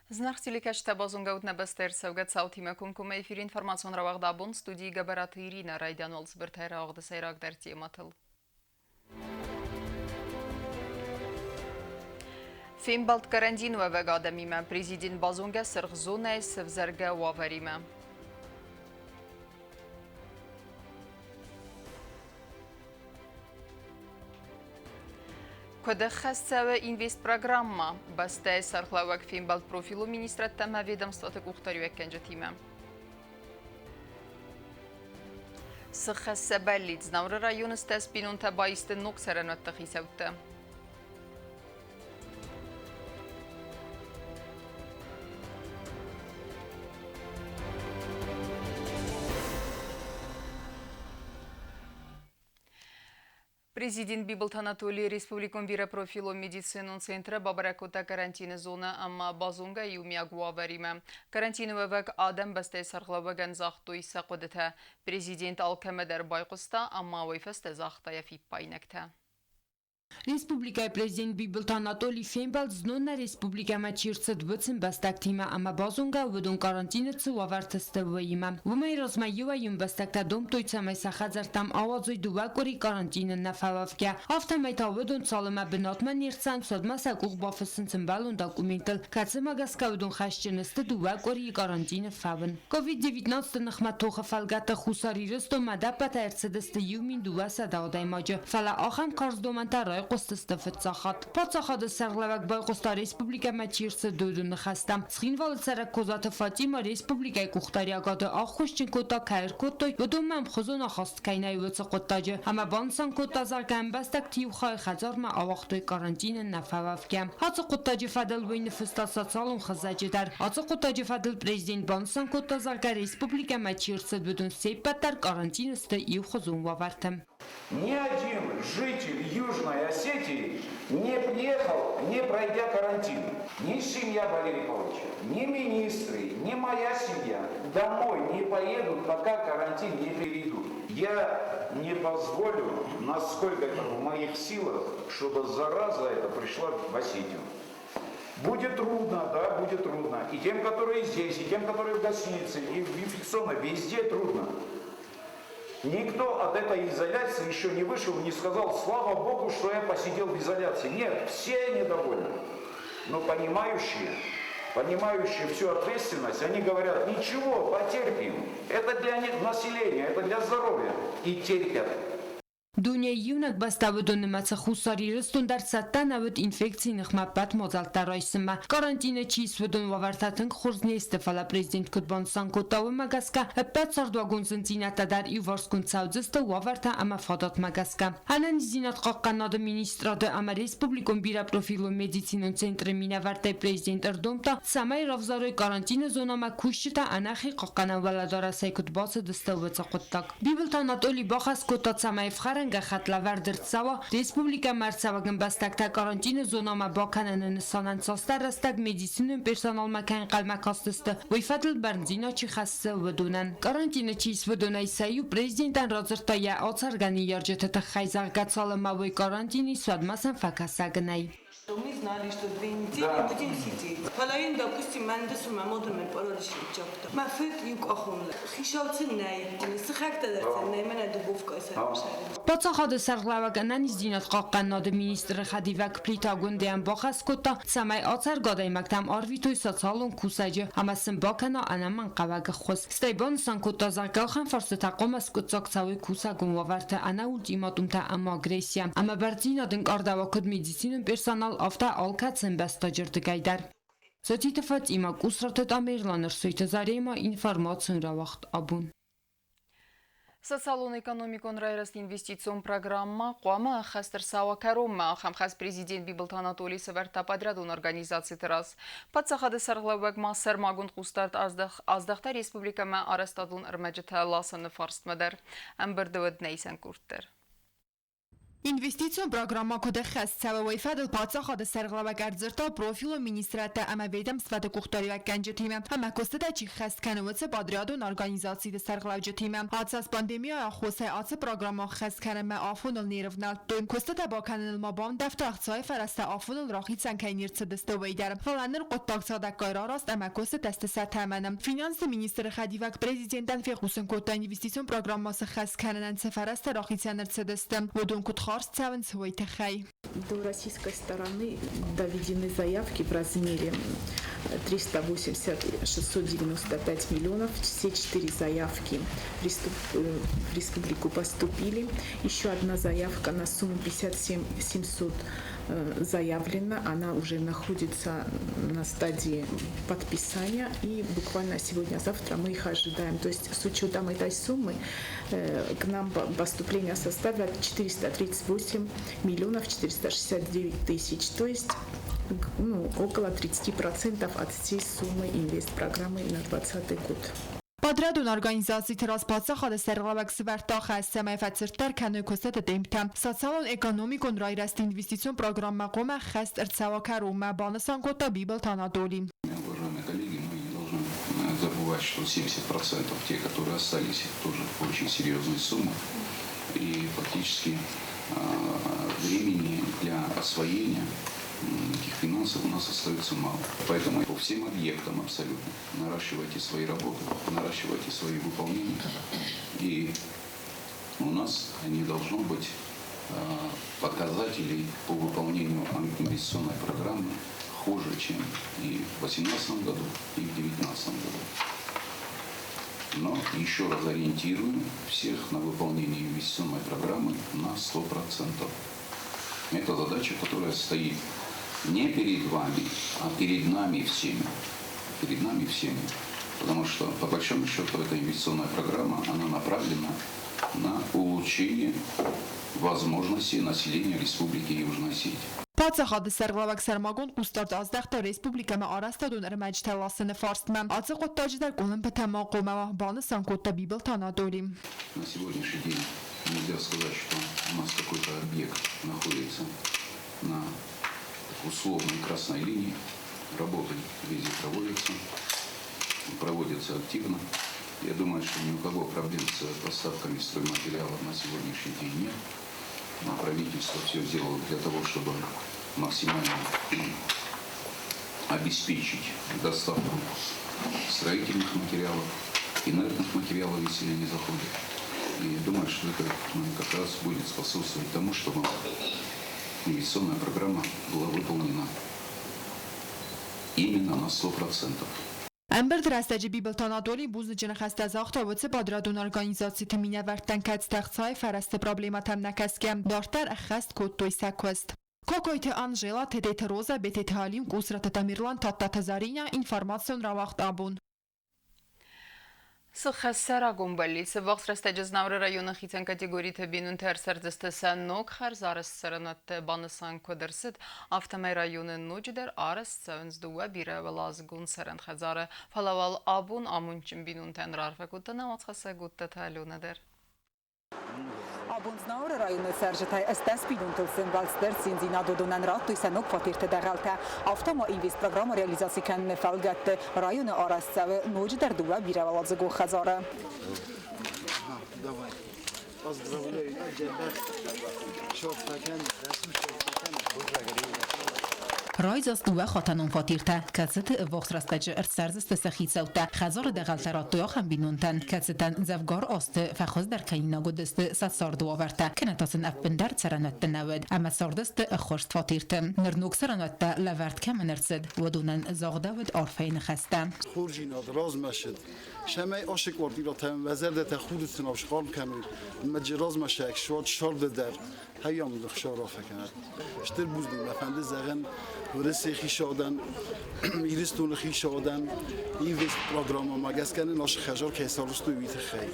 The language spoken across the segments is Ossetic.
Зынаргъ телекӕсджытӕ, базонгӕ ут нӕ бӕстӕйы ӕрцӕугӕ цаутимӕ комкоммӕ эфиры информацион рауагъд абон студийы Гӕбӕраты Иринӕ райдиан уал цыбыртӕй рауагъды сӕйрагдӕр темӕтыл. Фембӕлд карантин уӕвӕг адӕмимӕ президент базонгӕ сырх зонӕйы сӕвзӕргӕ уавӕримӕ. Куыд ӕххӕст цӕуы инвестпрограммӕ? Бӕстӕйы сӕргълӕууӕг фембӕлд профилон министрадтӕ ӕмӕ ведомствоты къухдариуӕггӕнджытимӕ. Цы хӕссы бӕллиц Знауыры районы стӕс бинонтӕ баисты ног цӕрӕнуӕтты хицӕуттӕ. Президент Бибылты Анатолий Республикон бирӕпрофилон медицинон центры бабӕрӕг кодта карантины зонӕ ӕмӕ базонгӕ иумиаг уавӕримӕ. Карантины уӕвӕг адӕм бӕстӕйы сӕргълӕууӕгӕн загътой сӕ хъуыдытӕ. Президент алкӕмӕ дӕр байхъуыста ӕмӕ уый фӕстӕ загъта йӕ фиппаинӕгтӕ. Республикӕйы президент Бибылты Анатолий фембӕлд знон нӕ республикӕмӕ чи рцыд, уыцы ӕмбӕстӕгтимӕ ӕмӕ базонгӕ уыдон карантины цы уавӕрты сты, уыимӕ. Уымӕй размӕ иуӕй-иу ӕмбӕстӕгтӕ домдтой, цӕмӕй сӕ хӕдзӕрттӕм ауадзой дыууӕ къуыри карантины нӕ фӕуӕвгӕ. Афтӕмӕй та уыдон цалынмӕ бынатмӕ не рцӕуынц, уӕдмӕ сӕ къух бафыссынц ӕмбӕлон документтыл, кӕцымӕ гӕсгӕ уыдон хӕсджын сты дыууӕ къуырийы карантины фӕуын. Ковид-19 ныхмӕ тохы фӕлгӕты Хуссар Ирыстонмӕ ӕдӕппӕтӕй ӕрцыдысты 1200 адӕймаджы, фӕлӕ ахӕм карз домӕнтӕ райхъуыстысты фыццаг хатт. Паддзахады сӕргълӕууӕг байхъуыста республикӕмӕ чи рцыд, уыдоны ныхӕстӕм. Цхинвалы цӕрӕг Козаты Фатимӕ республикӕйы къухдариӕгады ӕххуысджын кодта, кӕй ӕркодтой, уыдонмӕ ӕмхуызон ахаст кӕй нӕй уыцы хъуыддаджы, ӕмӕ банысан кодта, зӕгъгӕ, ӕмбӕстӕгты иу хайы хӕдзармӕ ауагътой карантины нӕ фӕуӕвгӕ. Ацы хъуыддаджы фӕдыл уый ныффыста социалон хызӕджы дӕр. Ацы хъуыддаджы фӕдыл президент банысан кодта, зӕгъгӕ, республикӕмӕ чи рцыд, уыдон се ппӕт дӕр карантины сты иухуызон уавӕрты. Ни один житель Южной Осетии не приехал, не пройдя карантин. Ни семья Валерия Павловича, ни министры, ни моя семья домой не поедут, пока карантин не перейдут. Я не позволю, насколько это в моих силах, чтобы зараза эта пришла в Осетию. Будет трудно, да, будет трудно. И тем, которые здесь, и тем, которые в гостинице, и в инфекционной, везде трудно. Никто от этой изоляции еще не вышел и не сказал, слава Богу, что я посидел в изоляции. Нет, все недовольны. Но понимающие, понимающие всю ответственность, они говорят, ничего, потерпим. Это для населения, это для здоровья. И терпят. Дунейы иунӕг бӕстӕ уыдон нымӕцы Хуссар Ирыстон дӕр цӕттӕ нӕ уыд инфекцийы ныхмӕ ӕппӕт мадзӕлттӕ райсынмӕ. Карантины чи ис, уыдон уавӕртӕ тынг хорз не сты, фӕлӕ президент куыд банысан кодта, уымӕ гӕсгӕ ӕппӕт цардуагон зындзинӕдтӕ дӕр иуварсгонд цӕудзысты уавӕртӕ ӕмӕ фадатмӕ гӕсгӕ. Ӕнӕниздзинад хъахъхъӕнынады министрады ӕмӕ республикон бирӕпрофилон медицинон центры минӕвӕрттӕй президент ӕрдомдта, цӕмӕй равзарой карантины зонӕмӕ кусджытӕ ӕнӕхи хъахъхъӕнӕн уӕлӕдарӕсӕй куыд бацыдысты, уыцы хъуыддаг. Бибылты Анатоли бахӕс кодта, цӕмӕй ӕфхӕрӕн гӕххӕтт лӕвӕрд ӕрцӕуа, республикӕмӕ ӕрцӕуӕг ӕмбӕстӕгтӕ карантины зонӕмӕ бакӕныны нысанӕн цасдӕр рӕстӕг медицинон персоналмӕ кӕй ӕнхъӕлмӕ кастысты, уый фӕдыл бӕрндзинад чи хӕссы, уыдонӕн. Карантины чи ис, уыдонӕй сӕ иу президентӕн радзырдта йӕ ацӕргӕ ныййарджыты тыххӕй, зӕгъгӕ, цалынмӕ уый карантин ис, уӕдмӕ сӕм фӕкӕсӕг нӕй. Что мы знали, что 2 недели будем сидеть. Фӕлӕ йын, допустим, мӕн дӕр мӕ мады мӕ паралич Мӕ фыд иу къахон лӕг. Хицау сын нӕй, сыхӕгтӕ дӕр сын нӕй, мӕнӕ Дубовкӕйы сӕрмсӕры. Паддзахады сӕргълӕууӕг ӕнӕниздзинад хъахъхъӕнынады министры хӕдивӕг Плиты Агуындӕйӕн бахӕс кодта, цӕмӕй ацӕргӕ адӕймӕгтӕм арвитой социалон кусӕджы ӕмӕ сын бакӕна ӕнӕмӕнгхъӕуӕг ӕххуыс. Стӕй банысан кодта, зӕгъгӕ, ахӕм фарстытӕ хъуамӕ скъуыддзаг цӕуой кусӕгон уавӕрты ӕнӕ ультиматумтӕ ӕмӕ агрессийӕ ӕмӕ бӕрндзинад ӕнкъардӕуа куыд медицинон персонал, афтӕ алкӕцы ӕмбӕстаджы рдыгӕй дӕр. Сотиты Фатимӕ, Къусраты Тамерлан, Ӕрсойты Заремӕ, информацион рауагъд абон. Социалон-экономикон райрӕзт инвестицион программӕ хъуамӕ ӕххӕст ӕрцӕуа кӕронмӕ. Ахӕм хӕс президент Бибылты Анатолий сӕвӕрдта подрядон организациты раз. Паддзахады сӕргълӕууӕг ма сӕрмагонд хъусдард аздӕхта республикӕмӕ арӕзтадон ӕрмӕджытӕ ласыны фарстмӕ дӕр. Ӕмбырды уыд нӕ исӕн курд дӕр. Инвестицион программӕ куыд ӕххӕст цӕуы, уый фӕдыл паддзахады сӕргълӕууӕг ӕрдзырдта профилон министрадтӕ ӕмӕ ведомствӕты къухдариуӕггӕнджытимӕ ӕмӕ куыстытӕ чи ххӕст кӕны, уыцы подрядон организациты сӕргълӕуджытимӕ. Ацы аз пандемияйы аххосӕй ацы программӕ ӕххӕст кӕнынмӕ афоныл не рывнӕлдтой. Куыстытӕ бакӕныныл ма бандӕвта ӕхцайы фӕрӕзтӕ афоныл рахицӕн кӕй не рцыдысты, уый дӕр. Фӕлӕ ныр хъуыддаг цадӕггай рараст ӕмӕ куыстытӕ сты сӕ тӕмӕны. Финансты министры хӕдивӕг президентӕн фехъусын кодта инвестицион программӕ сыххӕст кӕнынӕн цы фӕрӕзтӕ рахицӕн ӕрцыдысты, уыдон куыд хардз цӕуынц, уый тыххӕй. До российской стороны доведены заявки в размере 380 695 миллионов. Все четыре заявки в республику поступили. Еще одна заявка на сумму 57 700 заявлена. Она уже находится на стадии подписания. И буквально сегодня-завтра мы их ожидаем. То есть с учетом этой суммы к нам поступление составят 438 миллионов 469 тысяч. То есть ну, около 30% от всей суммы инвестпрограммы на 2020 год. Подрядон организациты раз паддзахады сӕргълӕууӕг сывӕрдта хӕс, цӕмӕй фӕцырддӕр кӕной куыстыты темптӕ. Социалон-экономикон райрӕзты инвестицион программӕ хъуамӕ ӕххӕст ӕрцӕуа кӕронмӕ, банысан кодта Бибылты Анатоли. Уважаемые коллеги, мы не должны забывать, что 70% те, которые остались, это тоже очень серьезные суммы. И фактически времени для освоения этих финансов у нас остается мало. Поэтому по всем объектам абсолютно наращивайте свои работы, наращивайте свои выполнения. И у нас не должно быть показателей по выполнению инвестиционной программы хуже, чем и в 2018 году, и в 2019 году. Но еще раз ориентирую всех на выполнение инвестиционной программы на 100%. Это задача, которая стоит не перед вами, а перед нами всеми. Перед нами всеми. Потому что, по большому счету, эта инвестиционная программа, она направлена на улучшение возможностей населения Республики Южная Осетия. Паддзахады сӕргълӕууӕг сӕрмагонд хъусдард аздӕхта республикӕмӕ арӕзтадон ӕрмӕджытӕ ласыны фарстмӕ. Ацы хъуыддаджы дӕр къуылымпытӕ ма хъуамӕ уа, банысан кодта Бибылты Анатоли. На сегодняшний день нельзя сказать, что у нас какой-то объект находится на условной красной линии. Работы везде проводятся, проводятся активно. Я думаю, что ни у кого проблем с поставками стройматериалов на сегодняшний день нет. Но правительство все сделало для того, чтобы максимально обеспечить доставку строительных материалов, инертных материалов, если они заходят. И думаю, что это как раз будет способствовать тому, чтобы инвестиционная программа была выполнена именно на 100%. Ӕмбырды рӕстӕджы Бибылты Анатоли бузныджы ныхӕстӕ загъта уыцы подрядон организациты минӕвӕрттӕн, кӕцытӕ ӕхцайы фӕрӕзты проблемӕтӕм нӕ кӕсгӕ, дарддӕр ӕххӕст кодтой сӕ куыст. Кокойты Анжела, Тедеты Роза, Бететы Алим, Къусраты Тамерлан, Тадтаты Заринӕ, информацион рауагъд абон. Сыххӕссы рагон бӕллиц. Ӕввахс рӕстӕджы Знауыры районы хицӕн категориты бинонтӕ ӕрцӕрдзысты сӕ ног хӕрзарӕзт цӕрӕнуӕтты. Банысан куыд ӕрцыд, афтӕмӕй районы ноджыдӕр арӕзт цӕуынц дыууӕ бирӕуӕладзыгон цӕрӕн хӕдзары. Фӕлӕ уал абон амондджын бинонтӕн раарфӕ кодта нӕ уацхӕссӕг Гуттаты Аленӕ дӕр. Абон Знауыры районы цӕрджытӕй 80 бинонтыл сӕмбӕлд стыр циндзинад, уыдонӕн радтой сӕ ног фатерты дӕгъӕлтӕ. Афтӕ ма инвестпрограммӕ реализаци кӕныны фӕлгӕтты районы арӕзт цӕуы ноджыдӕр дыууӕ бирӕуӕладзыгон хӕдзары. Давай. Поздравляю. Райдзаст дыууӕхатӕнон фатертӕ, кӕцыты ӕввахс рӕстӕджы ӕрцӕрдзысты сӕ хицӕуттӕ. Хӕдзары дӕгъӕлтӕ радтой ахӕм бинонтӕн, кӕцытӕн дзӕвгар азты фӕхуыздӕр кӕнинаг уыдысты сӕ царды уавӕртӕ, кӕнӕ та сын ӕппындӕр цӕрӕнуӕттӕ нӕ уыд ӕмӕ цардысты ӕххуырст фатерты. Ныр ног цӕрӕнуӕттӕ лӕвӕрд кӕмӕн ӕрцыд, уыдонӕн загъдӕуыд арфӕйы ныхӕстӕ. Хорздзинад размӕ ссыд. Сӕмӕй ацы квартиратӕн уӕ зӕрдӕтӕ хуры схъарм кӕной, ӕмӕ размӕ сӕг сӕрды дӕр хайам ӕхсар фӕкӕнӕд. Стыр бузныг мӕ фӕнды зӕгъын Уӕрӕсейы хицауадӕн, Ирыстоны хицауадӕн инвестпрограммӕмӕ гӕсгӕ нын ацы хӕдзар кӕй сарӕзтой, уый тыххӕй.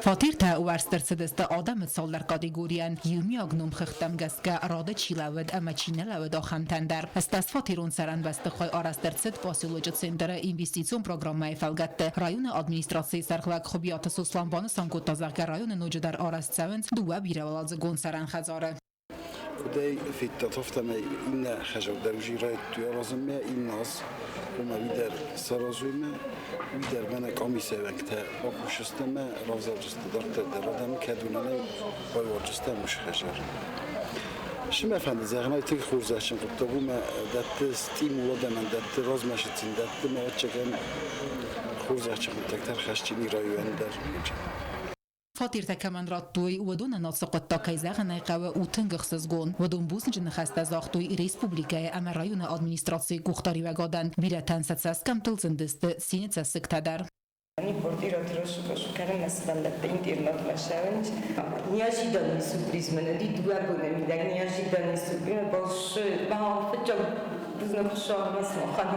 Фатертӕ уӕрст ӕрцыдысты адӕмы цалдӕр категорийӕн, иумиаг номхыгъдтӕм гӕсгӕ рады чи лӕууыд ӕмӕ чи нӕ лӕууыд, ахӕмтӕн дӕр. Стасфатерон цӕрӕн бӕстыхай арӕзт ӕрцыд поселочы центры инвестицион программӕйы фӕлгӕтты. Районы администрацийы сӕргълӕг Хуыбиаты Сослан банысан кодта, зӕгъгӕ, районы ноджыдӕр арӕзт цӕуынц дыууӕ бирӕуӕладзыгон цӕрӕн хӕдзары. Куыд ӕй федтат, афтӕмӕй иннӕ хӕзар дӕр уже райдыдтой аразынмӕ, иннӕ аз ома уый дӕр саразой мӕ, уый дӕр мӕнӕ къамисы уӕнгтӕ бакусдзысты ӕмӕ равзардзысты дарддӕр дӕр адӕмы, кӕд уынӕнӕй байуардзыстӕм уыцы хӕзар. Цы мӕ фӕнды зӕгъын, ай тынг хорзӕхджын хъуыддаг у мӕ дӕтты стимул адӕмӕн, дӕтты размӕцыд сын дӕтты мӕ ӕвӕццӕгӕн хорзӕхджын хъуыддӕгтӕ ӕрхӕсджын районӕн дӕр. Фатертӕ кӕмӕн радтой, уыдонӕн ацы хъуыддаг, кӕй зӕгъын ӕй хъӕуы, у тынг ӕхсызгон. Уыдон бузныджы ныхӕстӕ загътой республикӕйы ӕмӕ районы администрацийы къухдариуӕгадӕн. Бирӕтӕн сӕ цӕсгӕмттыл зындысты цины цӕссыгтӕ дӕр. Неожиданный сюрприз мын уыди дыууӕ боны мидӕг неожиданный сюрприз больше фыццаг бузныг хуыцаумӕ сымахӕн.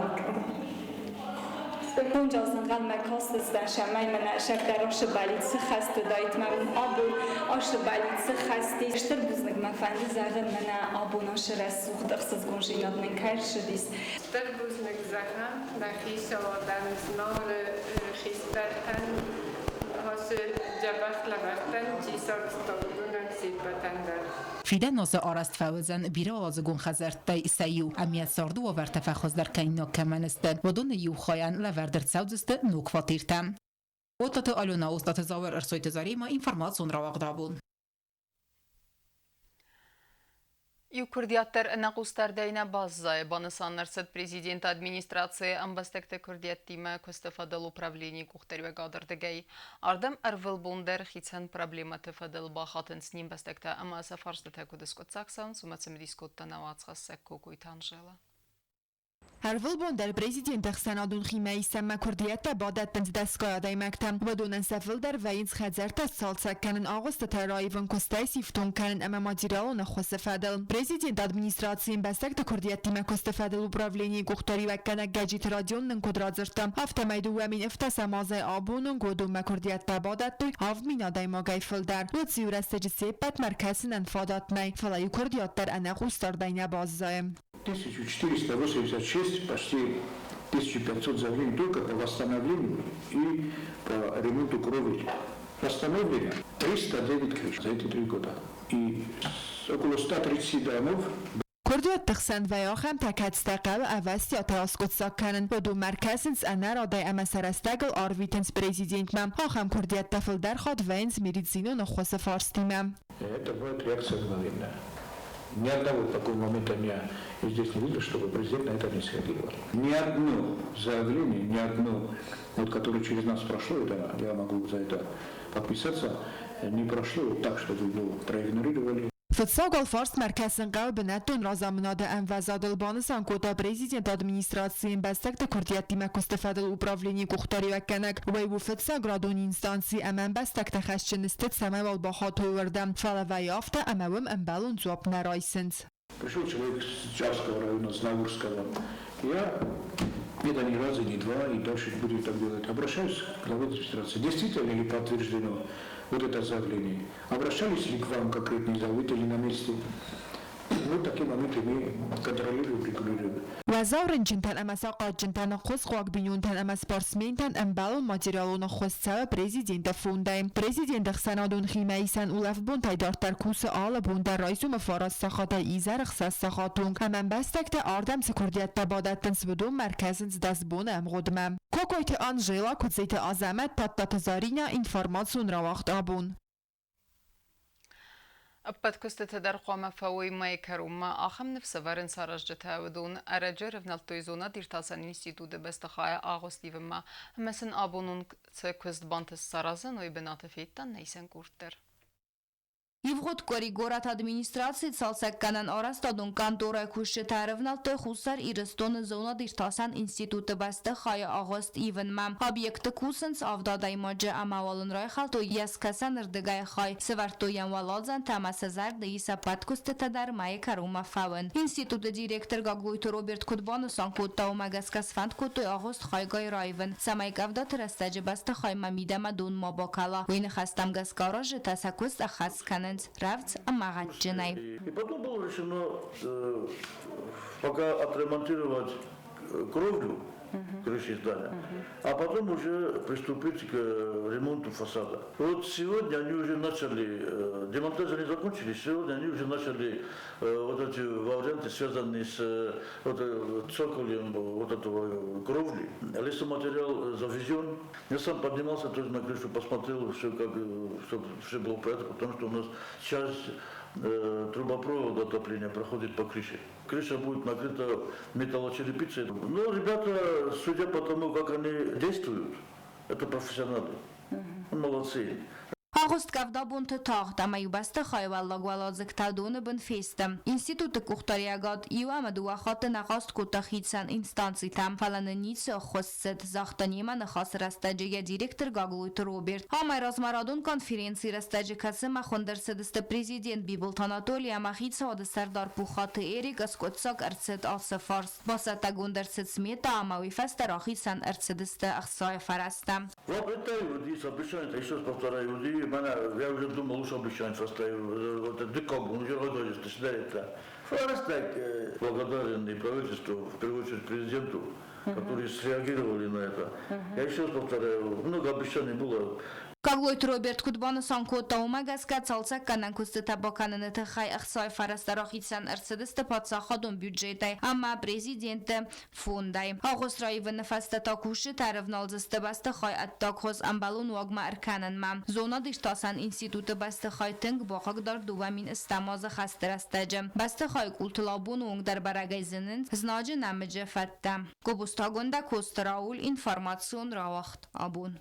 Бонджы кастыстӕн, цӕмӕй мӕнӕ сӕрдар Ашыбалит цы хӕст уыдаид, мӕ абон Ашыбалит цы хӕст ис. Стыр бузныг мӕ фӕнды зӕгъын, мӕнӕ абон ашы рӕсугъд ӕхсызгонзинад нын кӕй ӕрцыдис. Стыр бузныг зӕгъӕм нӕ хицауадӕн, Знауыры хистӕртӕн, ацы дзӕбӕх лӕвӕрттӕн чи сарӕзта, уыдонӕн се ппӕтӕн дӕр. Фидӕн азы арӕзт фӕуыдзӕн бирӕуӕладзыгон хӕдзӕрттӕй сӕ иу, ӕмӕ царды уавӕртӕ фӕхуыздӕр кӕнинаг кӕмӕн сты, уыдоны иу хайӕн лӕвӕрд ӕрцӕудзысты ног фатертӕ. Оттаты Алена, Остъаты Зауыр, Ӕрсойты Заремӕ, информацион рауагъд абон. Иу куырдиат дӕр ӕнӕхъусдардӕй нӕ баззайы, банысан ӕрцыд президенты администрацийы ӕмбӕстӕгты куырдиӕттимӕ куысты фӕдыл управленийы къухдариуӕгады ӕрдыгӕй. Ардӕм ӕрвылбон дӕр хицӕн проблемӕты фӕдыл бахатынц не мбӕстӕгтӕ ӕмӕ сӕ фарстытӕ куыд скъуыддзаг цӕуынц, уымӕ цымыдис кодта нӕ уацхӕссӕг Кокойты Анжелӕ. Ӕрвылбон дӕр президенты ӕхсӕнадон химӕисӕнмӕ куырдиӕттӕ бадӕттынц дӕсгай адӕймӕгтӕ. Уыдонӕн сӕ фылдӕр вӕййынц хӕдзӕрттӕ сцалцӕг кӕнын, агъуыстытӕ раивын, куыстӕй сифтонг кӕнын ӕмӕ материалон ӕххуысы фӕдыл. Президенты администрацийы ӕмбӕстӕгты куырдиӕттимӕ куысты фӕдыл управленийы къухдариуӕггӕнӕг Гӕджиты Родион нын куыд радзырдта, афтӕмӕй 2017 азӕй абоны онг уыдонмӕ куырдиӕттӕ бадӕттой 7000 адӕймагӕй фылдӕр. Уыцы иу рӕстӕджы се ппӕтмӕ ӕркӕсынӕн фадат нӕй, фӕлӕ иу куырдиат дӕр ӕнӕхъусдардӕй нӕ баззайы. 1486, почти 1500 заявлений только по восстановлению и по ремонту кровель. Восстановлено 309 крыш за эти 3 года. И около 130 домов. Куырдиӕтты хсӕн вӕййы ахӕмтӕ, кӕцытӕ хъӕуы ӕвӕстиатӕй аскъуыддзаг кӕнын. Уыдонмӕ ӕркӕсынц ӕнӕрадӕй ӕмӕ сӕ рӕстӕгыл арвитынц президентмӕ. Ахӕм куырдиӕттӕ фылдӕр хатт вӕййынц медицинон ӕххуысы фарстимӕ. Это бывает реакция мгновенная. Ни одного такого момента я здесь не видел, чтобы президент на это не среагировал. Ни одно заявление, ни одно, вот, которое через нас прошло, это я могу за это подписаться, не прошло вот так, чтобы его проигнорировали. Фыццаг уал фарстмӕ ӕркӕсын хъӕуы бынӕттон разамынады ӕмвӕзадыл, банысан кодта президенты администрацийы ӕмбӕстӕгты куырдиӕттимӕ куысты фӕдыл управленийы къухдариуӕггӕнӕг. Уый у фыццаградон инстанци ӕмӕ ӕмбӕстӕгтӕ хӕсджын сты, цӕмӕй уал бахатой уырдӕм, фӕлӕ вӕййы афтӕ, ӕмӕ уым ӕмбӕлон дзуапп нӕ райсынц. Пришел человек с Чарского района, с Наурского. Я это ни раза, ни два, и дальше будем так делать. Обращаюсь к главе администрации. Действительно ли подтверждено вот это заявление? Обращались ли к вам конкретные заявители на месте? Вот такие моменты мы контролируем, регулируем. Уӕззау рынчынтӕн ӕмӕ сахъатджынтӕн, ӕххуысхъуаг бинонтӕн ӕмӕ спортсментӕн ӕмбӕлон материалон ӕххуыс цӕуы президенты фондӕй. Президенты ӕхсӕнадон химӕисӕн улӕфтбонтӕй дарддӕр кусы алы бон дӕр райсомы 9 сахатӕй изӕры 6 сахаты онг ӕмӕ ӕмбӕстӕгтӕ ардӕм цы куырдиӕттӕ бадӕттынц, уыдонмӕ ӕркӕсынц 10 боны ӕмгъуыдмӕ. Кокойты Анжела, Куыдзеты Азӕмӕт, Тадтаты Заринӕ, информацион рауагъд абон. Ӕппӕт куыстытӕ дӕр хъуамӕ фӕуой мӕйы кӕронмӕ. Ахӕм ныфс ӕвӕрынц аразджытӕ. Уыдон ӕрӕджы ӕрӕвнӕлдтой зонад-иртасӕн институты бӕстыхайы агъуыст ивынмӕ ӕмӕ сын абон онг цы куыст бантыст саразын, уый бынаты федта нӕ исӕн къорд дӕр. Ивгъуыд къуыри горӕты администрацийы цалцӕггӕнӕн арӕзтадон къанторӕйы кусджытӕ ӕрӕвнӕлдтой Хуссар Ирыстоны зонад-иртасӕн институты бӕстыхайы агъуыст ивынмӕ. Объекты кусынц авд адӕймаджы ӕмӕ уал ын райхӕлдтой йӕ скӕсӕнырдыгӕй хай. Сӕвӕрдтой йӕм уӕладзӕнтӕ ӕмӕ сӕ зӕрды ис ӕппӕт куыстытӕ дӕр мӕйы кӕронмӕ фӕуын. Институты директор Гаглойты Роберт куыд банысан кодта, уымӕ гӕсгӕ сфӕнд кодтой агъуыст хайгай раивын, цӕмӕй къӕвдаты рӕстӕджы бӕстыхаймӕ мидӕмӕ дон ма бакӕла. Уый ныхӕстӕм гӕсгӕ аразджытӕ сӕ куыст ӕххӕст кӕнынц рӕвдз ӕмӕ гъӕдджынӕй. И потом было решено пока отремонтировать кровлю. крыши здания, а потом уже приступить к ремонту фасада. Вот сегодня они уже начали, демонтаж они закончили, сегодня они уже начали вот эти варианты, связанные с вот, цоколем вот этого кровли. Лесоматериал завезен. Я сам поднимался тоже на крышу, посмотрел, все как, чтобы все было в порядке, потому что у нас часть трубопровода отопления проходит по крыше. Крыша будет накрыта металлочерепицей. Но ребята, судя по тому, как они действуют, это профессионалы. Молодцы. Агъуыст къӕвдабонты тагъд ӕмӕ-иу бӕстыхайы уӕллаг уӕладзыгтӕ доны бын фесты. Институты къухдариӕгад иу ӕмӕ дыууӕ хатты нӕ хъаст кодта хицӕн инстанцитӕм, фӕлӕ нын ницы ӕххуыс цыд, загъта немӕ ныхасы рӕстӕджы йӕ директор Гаглойты Роберт. Амӕй размӕ радон конференцийы рӕстӕджы, кӕцымӕ хуынд ӕрцыдысты президент Бибылты Анатоли ӕмӕ хицауады сӕрдар Пухаты Эрик, ӕскъуыддзаг ӕрцыд ацы фарст. Бацӕттӕгонд ӕрцыд смета ӕмӕ уый фӕстӕ рахицӕн ӕрцыдысты ӕхцайы фӕрӕзтӕ. Вот это уыди обещание, еще раз повторяю, уыди, мӕнӕ я уже думал, уж обещание составил, вот дыккаг бон уже родились, это. Фарстак благодарен и правительству, в первую очередь президенту, которые среагировали на это. Я еще раз повторяю, много обещаний было. Гаглойты Роберт куыд банысан кодта, уымӕ гӕсгӕ цалцӕггӕнӕн куыстытӕ бакӕныны тыххӕй ӕхцайы фӕрӕзтӕ рахицӕн ӕрцыдысты паддзахадон бюджетӕй ӕмӕ президенты фондӕй. Агъуыст раивыны фӕстӕ та кусджытӕ ӕрӕвналдзысты бӕстыхай ӕддагхуыз ӕмбӕлон уагмӕ ӕркӕнынмӕ. Зонад-иртасӕн институты бӕстыхай тынг бахъыгдард 2008 азы хӕсты рӕстӕджы. Бӕстыхайы къултыл абоны онг дӕр бӕрӕгӕй зынынц знаджы нӕмыджы фӕдтӕ. Гобозтагондӕ Коцты Рауль информацион рауагъд абон.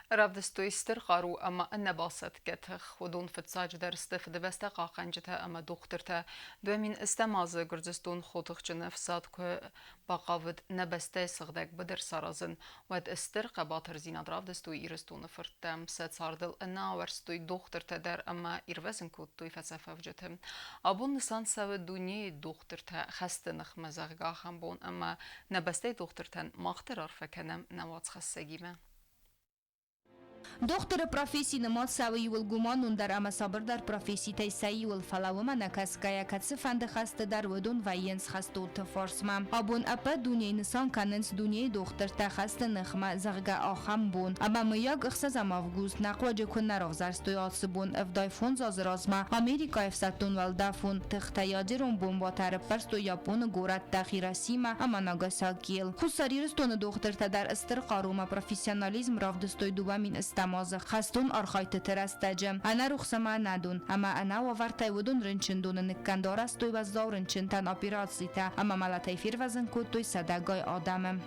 Равдыстой стыр хъару ӕмӕ ӕнӕбасӕтгӕ тых. Уыдон фыццаджыдӕр сты Фыдыбӕстӕ хъахъхъӕнджытӕ ӕмӕ дохтыртӕ. 2008 азы Гуырдзыстон хотыхджын ӕфсад куы бахъавыд нӕ бӕстӕйы сыгъдӕг быдыр саразын, уӕд стыр хъӕбатырдзинад равдыстой Ирыстоны фырттӕ. Сӕ цардыл ӕнӕауӕрстой дохтыртӕ дӕр ӕмӕ ирвӕзын кодтой фӕцӕфӕвджыты. Абон нысан цӕуы дунейы дохтыртӕ хӕсты ныхмӕ, зӕгъгӕ, ахӕм бон ӕмӕ нӕ бӕстӕйы дохтыртӕн мах дӕр арфӕ кӕнӕм нӕ уацхӕссӕгимӕ. Дохтыры професси нымад цӕуы иууыл гуманондӕр ӕмӕ сабырдӕр професситӕй сӕ иуыл, фӕлӕ уымӕ нӕ кӕсгӕйӕ, кӕцыфӕнды хӕсты дӕр уыдон вӕййынц хӕстонты фарсмӕ. Абон ӕппӕт дунейы нысан кӕнынц дунейы дохтыртӕ хӕсты ныхмӕ, зӕгъгӕ, ахӕм бон. Ӕмӕ мыййаг ӕхсӕзӕм август нӕ хъуаджы куы нӕ равзӕрстой ацы бон 75 азы размӕ Америкӕйы ӕфсӕддон уӕлдӕфон тыхтӕ ядерон бомбӕтӕ ӕрӕппӕрстой Японы горӕттӕ Хиросимӕ ӕмӕ Нагасакийыл. Хуссар Ирыстоны дохтыртӕ дӕр стыр хъарумӕ профессионализм равдыстой 2008 азы хӕстон архайдтыты рӕстӕджы. Ӕнӕрухс ӕмӕ ӕнӕдон ӕмӕ ӕнӕуавӕртӕй уыдон рынчындоны ныккӕнды арӕзтой уӕззау рынчынтӕн операцитӕ ӕмӕ мӕлӕтӕй фервӕзын кодтой сӕдӕгай адӕмы.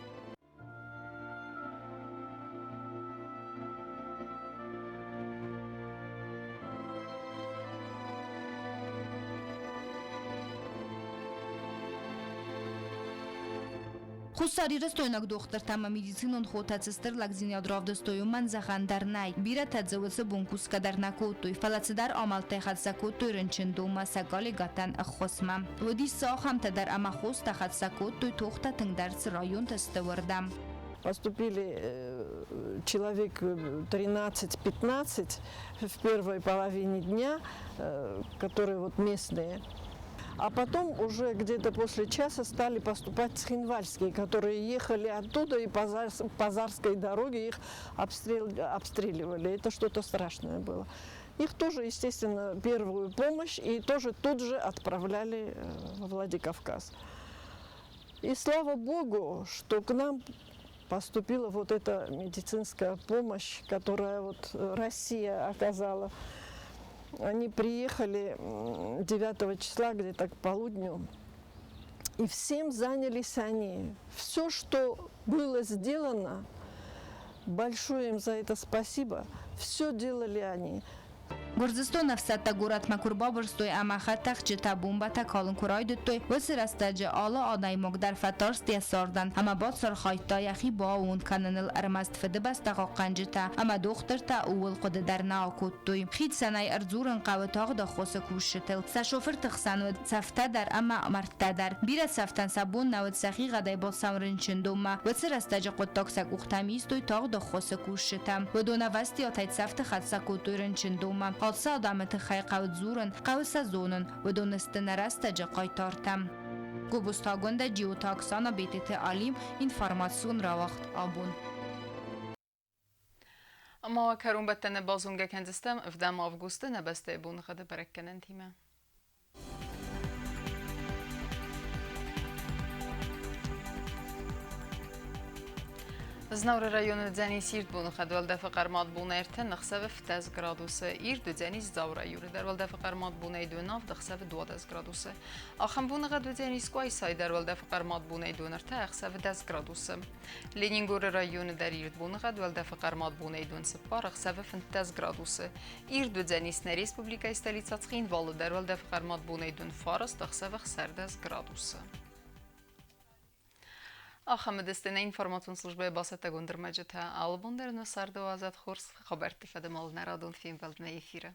Хуссарирыстойнаг дохтыртӕ ӕмӕ медицинон хотӕ цы стыр лӕгдзинад равдыстой, уымӕн зӕгъӕн дӕр нӕй. Бирӕтӕ дзы уыцы бон кусгӕ дӕр нӕ кодтой, фӕлӕ цыдӕр амӕлттӕй хӕццӕ кодтой рынчындонмӕ сӕ коллегӕтӕн ӕххуысмӕ. Уыдис дзы ахӕмтӕ дӕр ӕмӕ хостӕ хӕццӕ кодтой, тохтӕ тынгдӕр цы районты сты, уырдӕм. Поступили человек 13-15 в первой половине дня, которые вот местные. А потом уже где-то после часа стали поступать цхинвальские, которые ехали оттуда и по Зарской дороге их обстреливали. Это что-то страшное было. Их тоже, естественно, первую помощь и тоже тут же отправляли во Владикавказ. И слава Богу, что к нам поступила вот эта медицинская помощь, которая вот Россия оказала. Они приехали 9 числа, где-то к полудню, и всем занялись они. Все, что было сделано, большое им за это спасибо, все делали они. Гуырдзыстоны ӕфсӕдтӕ горӕтмӕ куы рбабырстой ӕмӕ хӕдтӕхджытӕ бомбӕтӕ калын куы райдыдтой, уыцы рӕстӕджы алы адӕймаг дӕр фӕтарст йӕ цардӕн ӕмӕ бацархайдта йӕхи бааууон кӕныныл. Ӕрмӕст Фыдыбӕстӕ хъахъхъӕнджытӕ ӕмӕ дохтыртӕ ууыл хъуыды дӕр нӕ акодтой. Хицӕнӕй ӕрдзурын хъӕуы тагъд ӕххуысы кусджытыл. Сӕ шофырты хсӕн уыд цӕфтӕ дӕр ӕмӕ мӕрдтӕ дӕр. Бирӕ цӕфтӕн сӕ бон нӕ уыд сӕхигъӕдӕй бацӕуын рынчындонмӕ. Уыцы рӕстӕджы хъуыддаг сӕ къухтӕм истой тагъд ӕххуысы кусджытӕ. Уыдон ӕвӕстиатӕй цӕфты хӕццӕ кодтой рынчындонмӕ. Ацы адӕмы тыххӕй хъӕуы дзурын, хъӕуы сӕ зонын. Уыдон сты нӕ рӕстӕджы хъайтартӕ. Гобозты Агуындӕ, Джиоты Оксана, Бететы Алим, информацион рауагъд Абон. Ӕмӕ уӕ кӕронбӕттӕны базонгӕ кӕндзыстӕм 7 августы нӕ бӕстӕйы боныгъӕды бӕрӕггӕнӕнтимӕ. Знауыры районы уыдзӕнис ирд боныхъӕд, уӕлдӕфы хъӕрмад бон 3, ӕхсӕвы 17 градусы. Ирд уыдзӕнис Дзауы районы дӕр, уӕлдӕфы хъӕрмад бонӕй 2 авд, ӕхсӕвы 12 градусы. Ахӕм боныгъӕд уыдзӕнис Къуайсайы дӕр, уӕлдӕфы хъӕрмад бонӕй 2 ӕртӕ, ӕхсӕвы 10 градусы. Ленингоры районы дӕр ирд боныгъӕд, уӕлдӕфы хъӕрмад бонӕй 2 цыппар, ӕхсӕвы 15 градусы. Ирд уыдзӕнис нӕ республикӕйы столицӕ Цхинвалы дӕр, уӕлдӕфы хъӕрмад бонӕй 2 фараст, ӕхсӕвы 16 градусы. Ахӕм уыдысты нӕ информацион службӕйы бацӕттӕгонд ӕрмӕджытӕ. Алы бон дӕр нӕ царды уадзӕд хорз хабӕртты фӕдыл нӕ радон фембӕлд нӕ эфиры.